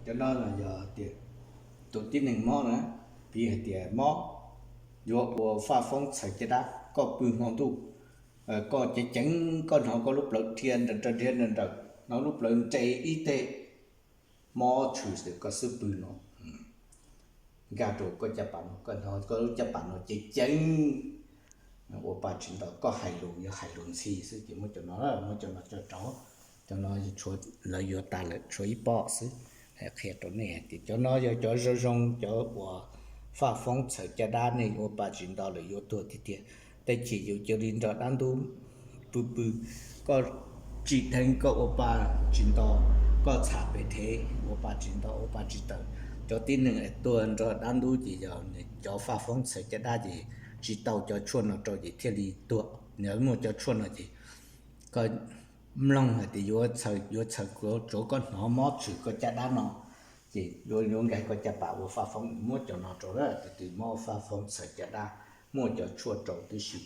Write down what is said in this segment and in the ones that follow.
Cov no yog tias tus tib neeg mob na, piv hais tias mob yuav ua faj foob txhaws caj dab, koj pw hmo ntuj, koj ceev ceev, koj hnov koj lub plawv dhia nrawm nrawm, dhia nrawm nrawm, hnov lub plawv nres ib teg, mob tshwm sim koj xub pwg no, nkag rau koj caj pas no, koj hnov koj lub caj pas no ceev ceev, ua pa tsis nto, koj hais lus yuav hais lus ntxhi xwb, ces muab cov no, muab cov no coj rau, cov no lawv yuav tas lawm tshuav ib pob xwb. Qhia rau nej hais tias cov no yog cov zoo zoo, cov uas faj foob txhaws caj dab, nej ua pa tsis nto lawm yuav tuag tiag tiag. Tej chim yus cia li nrog dab ntub pw pw, koj tsim dheev koj ua pa tsis nto, koj txham pem thev ua pa tsis nto, ua pa tsis tawm. Cov tib neeg tuag nrog dab ntub ces yog nws cov faj foob txhaws caj dab ces tsis tau cov tshuaj no rau ces thiaj li tuag. Yog muaj cov tshuaj no ces koj mloog hais tias yuav txhaws, yuav txhaws, tsuav koj hnov mob tshwm koj caj dab no, ces yuav, yuav nkag koj caj pas ua faj foob. Muab cov no rau, tus twg mob faj foob txhaws caj dab, muaj cov tshuaj rau tib si.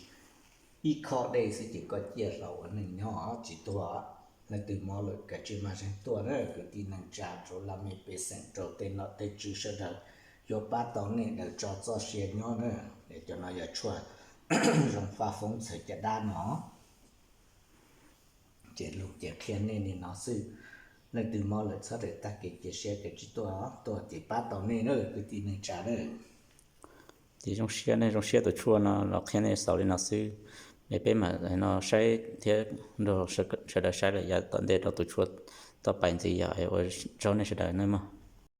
Ib khob dej xwb ces koj ciaj hlo ua neej nyob tsis tuag. Leej twg mob lawm kav tsij maj zeeg tuaj na kwv tij neej tsa, rau laj mej pej xeem, rau tej nom tej tswv sawv daws, yuav pab tau nej daws tso txoj sia nyob na. Cov no yog tshuaj zoo faj foob txhaws caj dab no. Ces lus ces qhia nej li no xwb. Leej twg mob lawm txhob rawm tag kev cia siab, kav tsij tuaj, tuaj ces pab tau nej na kwv tij neej tsa na. Ces zoo siab nej, zoo siab tus tshuaj no los qhia nej xaus li no xwb. Es peb mam no saib thiab nrog sawv daws saib lawm yav tom ntej rau tus tshuaj toj pais ntxiv, yog ua tsaug nej sawv daws nawb mog.